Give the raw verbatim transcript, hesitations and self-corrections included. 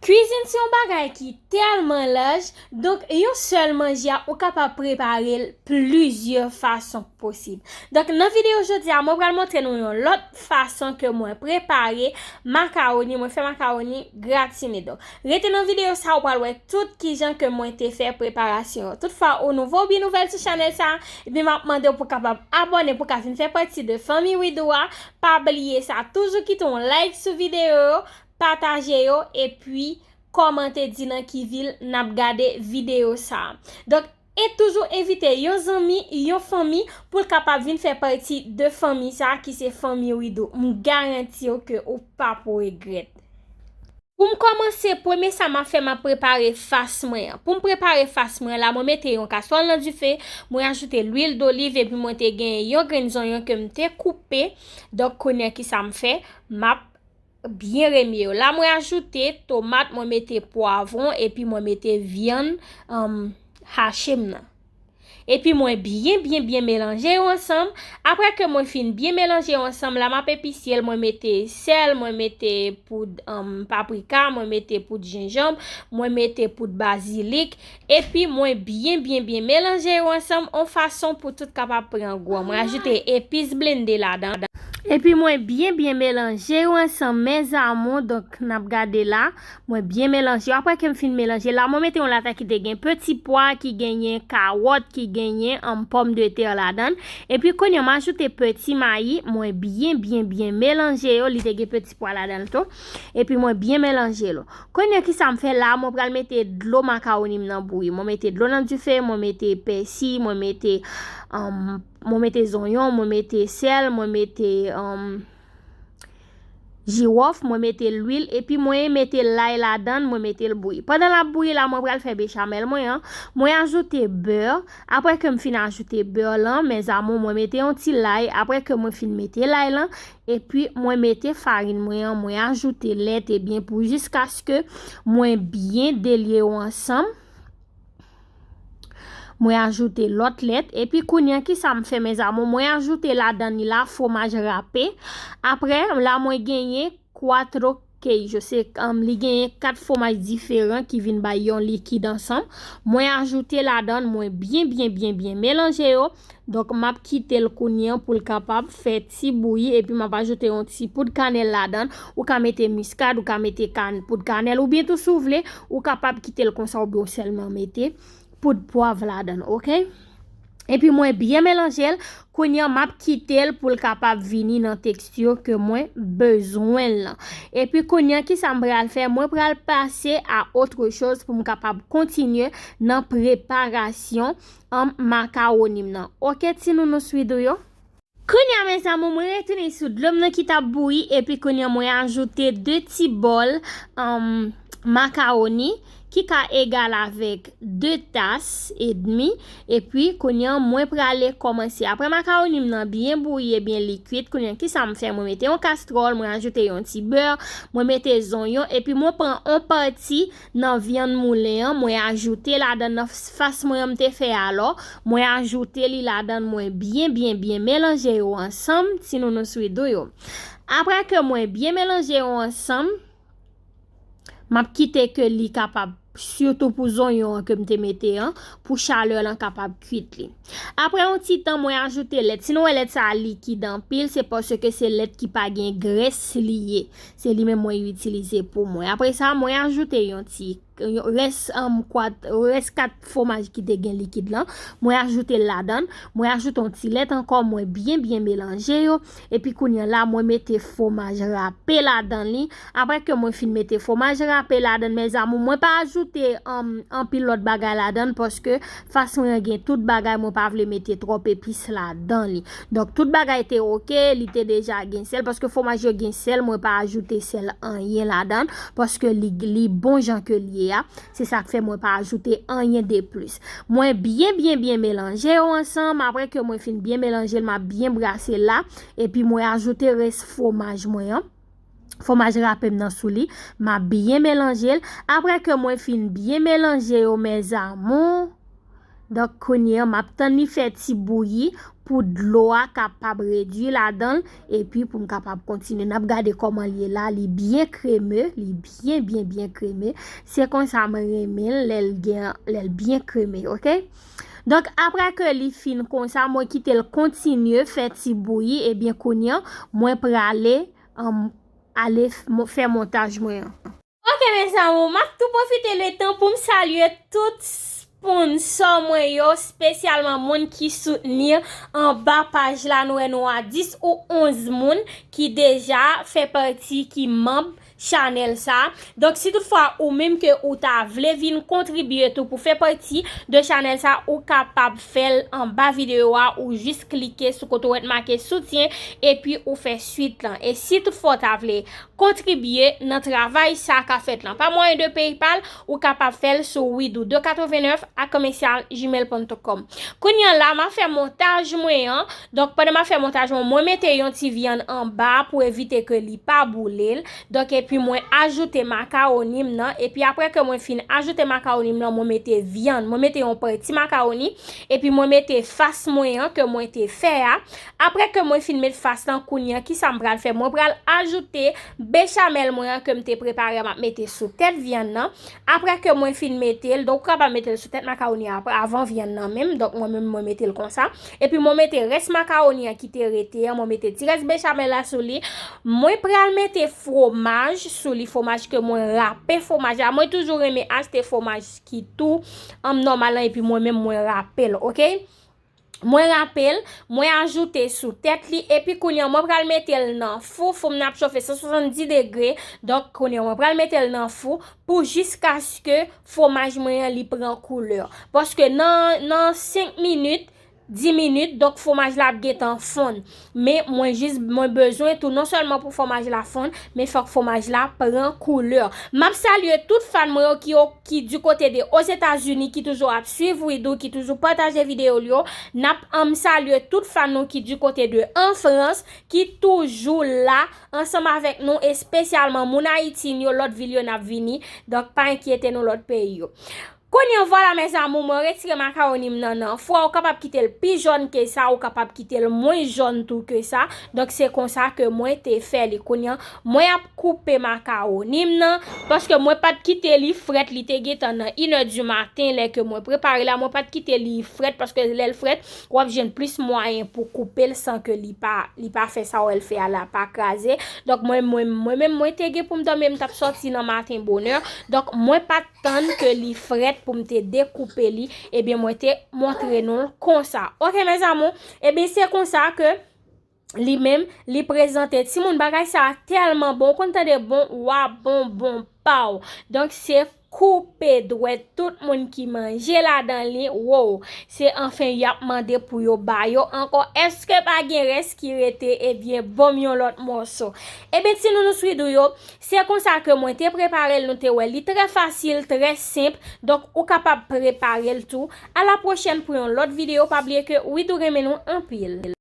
Kwizin se yon bagay ki tèlman laj, donk yon sèl manje a ou kapab prepare l plizyè fason posib. Donk nan videyo jodi a, mwen pral montre nou yon lòt fason ke mwen prepare makawoni, mwen fè makawoni gratine. Donk rete nan videyo sa ou pral wè tout kijan ke mwen te fè preparasyon an. Toutfwa ou nouvo oubyen nouvèl sou chanèl sa, epi m ap mande w pou kapab abòne pou ka vin fè pati de fanmi Widoo a. Pa bliye sa, toujou kite yon like sou videyo yo, pataje yo, epi kòmante di nan ki vil n ap gade videyo sa. Donk e toujou envite yon zanmi, yon fanmi pou l kapab vin fè pati de fanmi sa ki se fanmi Widoo. M garanti w ke ou p ap regrèt. Pou m kòmanse, premye sa m ap fè, m ap prepare fas mwen an. Pou m prepare fas mwen an la, mwen mete yon kastwòl nan dife, mwen ajoute lwil doliv epi mwen te gen yon grenn zonyon ke m te koupe. Donk kounye a ki sa m fè, m ap byen remye yo. La mwen ajoute tomat, mwen mete pwavwon epi mwen mete vyann um, hache m nan. Epi mwen byen byen byen melanje yo ansanm. Apre ke mwen fin byen melanje yo ansanm, la m ap episye l, mwen mete sèl, mwen mete poud um, paprika, mwen mete poud jenjanm, mwen mete poud bazilik. Epi mwen byen byen byen melanje yo ansanm yon fason pou tout kapab pran gou an. Mwen ajoute epis blende ladan. Epi mwen byen byen melanje yo ansanm, mes amours. Donk n ap gade la. Mwen byen melanje yo. Apre ke m fin melanje la, mwen mete yon latay ki te gen peti pwa, ki genyen kawòt, ki genyen um, pòmdetè ladan l. Epi kounye a m ajoute peti mayi, mwen byen byen byen melanje yo. Li te gen peti pwa ladan l tou. Epi mwen byen melanje yo. Kounye a ki sa m fè la, mwen pral mete dlo makawoni m nan bouyi. Mwen mete dlo nan dife, mwen mete pèsi, mwen mete um, mwen mete zonyon, mwen mete sèl, mwen mete um, jiwòf, mwen mete lwil, epi mwen mete lay ladan l, mwen mete l bouyi. Pandan l ap bouyi la, mwen pral fè bechamèl mwen an. Mwen ajoute bè. Apre ke m fin ajoute bè lan, mes amours, mwen mete yon ti lay. Apre ke mwen fin mete lay lan, epi mwen mete farin mwen an, mwen ajoute lèt, ebyen pou jiskaske mwen byen delye yo ansanm. Mwen ajoute lòt lèt. Epi kounye a ki sa m fè, mes amours, mwen ajoute ladan li la fwomaj rape. Apre la mwen genyen kwatro keijo. Se um, li genyen kat fwomaj diferan ki vin bay yon likid ansanm. Mwen ajoute ladan, mwen byen byen byen byen melanje yo. Donk m ap kite l kounye a pou l kapab fè ti bouyi, epi m ap ajoute yon ti poud kanèl ladan. Ou ka mete miskad, ou ka mete kan, poud kanèl, oubyen tou si w vle, ou kapab kite l konsa oubyen w sèlman mete poud pwav ladan, oke? Epi mwen byen melanje l, kounye a m ap kite l pou l kapab vini nan teksti ke mwen bezwen l lan. Epi kounye a ki sa m pral fè? Mwen pral pase a autre chose pou m kapab kontinye nan preparasyon an makawoni m nan. Oke, ti nounou Swidoo yo? Kounye a, mes amours, mwen retounen sou dlo m nan ki t ap bouyi, epi kounye a, mwen ajoute de ti bòl um, makawoni ki ka egal avèk de tas edmi, epi kounye a, mwen prale kòmanse. Apre makawoni m nan byen bouyi ebyen li kwit, kounye a, ki sa m fè? Mwen mete yon kastwòl, mwen ajoute yon ti bè, mwen mete zonyon, epi mwen pran yon pati nan vyann moulen an, mwen ajoute ladan nan fas mwen an m te fè alò, mwen ajoute li ladan, mwen byen byen byen melanje yo ansanm, ti nounou Swidoo yo. Apre ke mwen byen melanje yo ansanm, m ap kite ke li kapab, sitou pou zonyon an ke m te mete an, pou chalè lan kapab kwit li. Apre yon ti tan, mwen ajoute lèt. Si nou wè lèt sa a likid anpil, se paske se lèt ki pa gen grès li ye. Se li menm mwen itilize pou mwen. Apre sa, mwen ajoute yon ti rès um, kwat, rès kat fwomaj ki te gen likid lan. Mwen ajoute l ladan. Mwen ajoute yon ti lèt ankò. Mwen byen byen melanje yo. Epi kounye a la, mwen mete fwomaj rape ladan li. Apre ke mwen fin mete fwomaj rape ladan, mes amours, mwen pa ajoute um, anpil lòt bagay ladan paske fas mwen an gen tout bagay, mwen pa vle mete twòp epis ladan li. Donk tout bagay te oke, li te deja gen sèl, paske fwomaj yo gen sèl, mwen pa ajoute sèl anyen ladan, paske li, li bon jan ke l ye a. Se sa k fè mwen pa ajoute anyen de plis. Mwen byen byen byen melanje yo ansanm, apre ke mwen fin byen melanje l, m ap byen brase l la, epi mwen ajoute rès fwomaj mwen an. Fwomaj rape m nan sou li, m ap byen melanje l. Apre ke mwen fin byen melanje yo, mes amours, Donk, kounye a, m ap tann li fè ti bouyi pou dlo a kapab redui ladan l, epi pou m kapab kontinye. N ap gade kòman l ye la, li byen kreme, li byen, byen, byen kreme. Se konsa mwen renmen l, lè l gen, lè l byen kreme, oke? Donk, apre ke li fin konsa, mwen kite l kontinye fè ti bouyi, ebyen, kounye a, mwen prale, um, ale f-, mo-, fè montaj mwen an. Ok, mes amours, m ap tou pwofite letan pou m salye tout sponsò mwen yo, espesyalman moun ki soutni anba paj la, nou wè nou a dis ou onz moun ki deja fè pati, ki manm chanèl sa. Donk, si toutfwa ou menm ke ou ta vle vin kontribye tou pou fè pati de chanèl sa, ou kapab fè l anba videyo a, ou jis klike sou kote w wè t make soutyen, epi ou fè swit lan. E si toutfwa w ta vle kontribye nan travay sa k ap fèt lan pa mwayen de PayPal, ou kapab fè l sou widou de katrevenèf a commercial gmail point com. Kounye a la, m ap fè montaj mwen an. Donk, pandan m ap fè montaj mwen, mwen mete yon ti vyann anba pou evite ke li pa boule l. Donk, epi mwen ajoute makawoni m nan. Epi apre ke mwen fin ajoute makawoni m nan, mwen mete vyann. Mwen mete yon pati makawoni. Epi mwen mete fas mwen an ke mwen te fè a. Apre ke mwen fin met fas lan, kounye a, kisa m pral fè? Mwen pral ajoute bechamel mwen an ke m te prepare a, m ap mete sou tèt vyann nan. Apre ke mwen fin mete l, donk ou kapab mete l sou tèt makawoni a apre, avan vyann nan menm. Donk, mwen menm, mwen mete l konsa. Epi mwen mete rès makawoni an ki te rete an, mwen mete ti rès bechamel la sou li. Mwen pral mete fwomaj sou li, fwomaj ke mwen rape fwomaj la. Mwen toujou renmen achte fwomaj ki tou, um, nòmal lan, epi mwen menm mwen rape l, oke? Mwen rape l, mwen ajoute sou tèt li, epi kounye a mwen pral mete l nan fou, fou m nan ap chofe san swasanndis degre. Donk, kounye a mwen pral mete l nan fou pou jiskaske fwomaj mwen an li pran koulè. Paske nan, nan senk minit, dis minit, donk fwomaj la ap gentan fonn. Men mwen jis, mwen bezwen tou, non sèlman pou fwomaj la fonn, men fòk fwomaj la pran koulè. M ap salye tout fan mwen yo ki, yo, ki du kote de Ozetazini, ki toujou ap swiv Widoo, ki toujou pataje videyo l yo. N ap, um, salye tout fan nou ki du kote de an Frans, ki toujou la ansanm avèk nou, espesyalman moun Ayiti yo, lòt vil yo n ap vini. Donk, pa enkyete nou lòt peyi yo. Kounye a, vwala, mes amours, mwen retire makawoni m nan nan fou a. Ou kapab kite l pi jòn ke sa, ou kapab kite l mwen jòn tou ke sa. Donk, se konsa ke mwen te fè li. Kounye a, mwen ap koupe makawoni m nan, paske mwen pa t kite li frèt, li te gentan nan inè di maten, lè ke mwen prepare la, mwen pa t kite li frèt, paske lè l frèt, w ap jwenn plis mwayen pou koupe l san ke li pa, li pa fè sa w wè l fè a la, pa kraze. Donk, mwen, mwen, mwen menm, mwen te gen pou m dòmi, m t ap sòti nan maten bonè. Donk, mwen pa t tann ke li frèt pou m te dekoupe li, ebyen, mwen te montre nou l konsa. Ok, mes amours, ebyen, se konsa ke li menm, li prezante. Timoun, bagay sa a tèlman bon, ou konn tande bon, wa bon, bon, paw. Donk, se koupe dwèt tout moun ki manje ladan li, wow. Se anfen y ap mande pou yo ba yo ankò. Èske pa gen rès ki rete? Ebyen, ban m yon lòt mòso. Ebyen, ti nounous Widoo yo, se konsa ke mwen te prepare l, nou te wè li trè fasil, trè senp. Donk, ou kapab prepare l tou. A la pwochèn pou yon lòt videyo. Pa bliye ke Widoo renmen nou anpil.